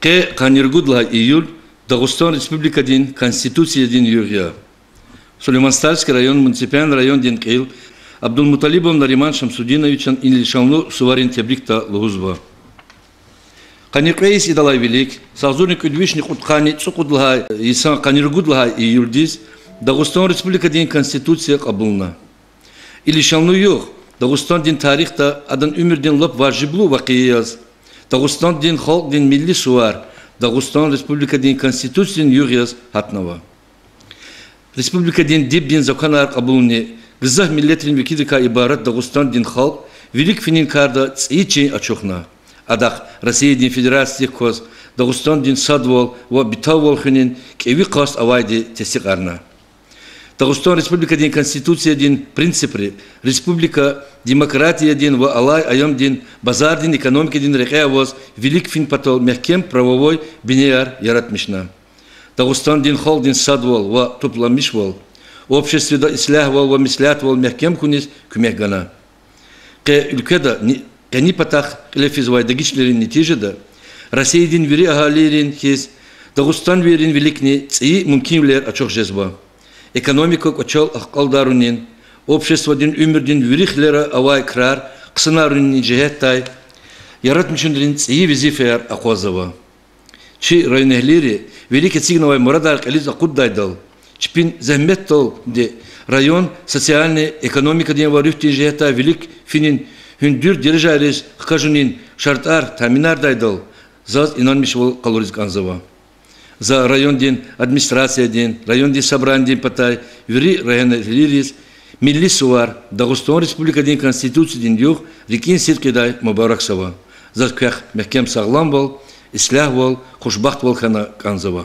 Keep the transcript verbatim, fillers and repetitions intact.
Къе къанни ругуд лагьай июль Дагъустан Республикадин Конституциядин югъ я. Сулейман-Стальский район, муниципальный райондин кьил Абдулмуталибов Нариман Шамсудиновичан инлишанлу суварин тебрикда лугьузва. Къанни кьве йис идалай вилик, са агъзурни кӀуьд вишни кьудкъанни цӀукьуд лагьай йисан къанни ругуд лагьай июлдиз Дагъустан Республикадин Конституция кьабулна. И лишанлу югъ Дагъустандин тарихда адан уьмуьрдин лап важиблу вакъиа яз, Дагъустандин халкьдин милли сувар Дагъустан Республикадин Конституциядин югъ яз гьатнава. Республикадин дибдин законар кьабулни, гзаф миллетрин векилрикай ибарат Дагъустандин халкь вилик финин карда цӀийи чин ачухна. Адахъ Россиядин Федерациядихъ кваз Дагъустандин садвал ва битаввал хуьнин кӀеви къаст авайди тестикьарна. Дагъустан Республикадин Конституциядин принципри республика демократиядин ва алай аямдин базардин экономикадин рекье аваз вилик фин патал мягькем правовой бинеяр яратмишна. Дагъустандин халкьдин садвал ва тупламишвал, обществада ислягьвал ва меслятвал мягькем хьуниз куьмек гана. Къе уьлкведа ни-, къенин патахъ кьиле физвай дегишвилерин нетижада Россиядин вири агьалийрин хьиз дагъустанвийрин виликни цӀийи мумкинвилер ачух жезва. Экономика кӀвачел ахкьалдарунин, обществодин уьмуьрдин вири хилера авай крар хъсанарунин жигьетдай яратмишунрин цӀийи везифаяр акъвазава. Чи районэгьлийри вилик эцигнавай мурадар кьилиз акъуддайдал, чпин зегьметдалди район социальный, экономикадин ва руьгьдин жигьетдай вилик финин гьуьндуьр дережайриз хкажунин шартӀар таъминардайдал, заз инанмишвал къалуриз кӀанзава. За райондин администрациядин, райондин собранидин патай вири районэгьлийриз милли сувар, Дагъустан Республикадин Конституциядин югъ рикӀин сидкьидай мубаракзава. Заз квехъ мягькем сагъламвал, ислягьвал, хушбахтвал хьана кӀанзава.